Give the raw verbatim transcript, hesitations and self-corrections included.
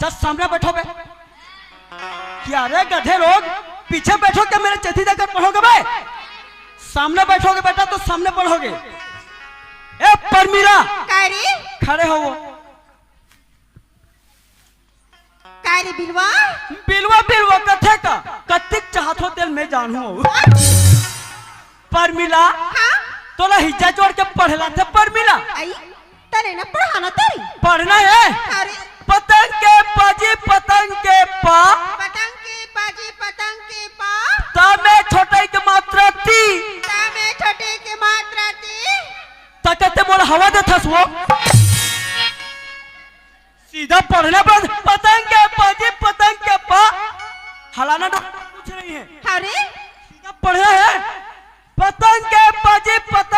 सामने बैठो बे। क्या रे गधे लोग, पीछे बैठो क्या, मेरे चेती देकर पढ़ोगे बे? सामने बैठोगे बेटा तो सामने पढ़ोगे। ए परमिला, काय रे? खड़े हो वो। काय रे बिलवा? बिलवा बिलवा कथे का, कतिक चाहत हो तेल मैं जानू हो। परमिला, हाँ? तोला हिज्जा जोड़ के पढ़े ला थे परमिला। आई, तने ना पढ़ाना तरी। पढ़ना है। अरे। पतंग के पाजी पतंग के पा। पतंग के पाजी पतंग के पा। ता में छोटे के मात्रा ती। ता में छोटे के मात्रा ती। ता कहते मोला हवा देथस वो। सीधा पढ़ना पड़, पतंग के पाजी पतंग के पा। हलाना डोलाना कुछ नहीं है। अरे। सीधा पढ़ना है। पतंग के पाजी पतंग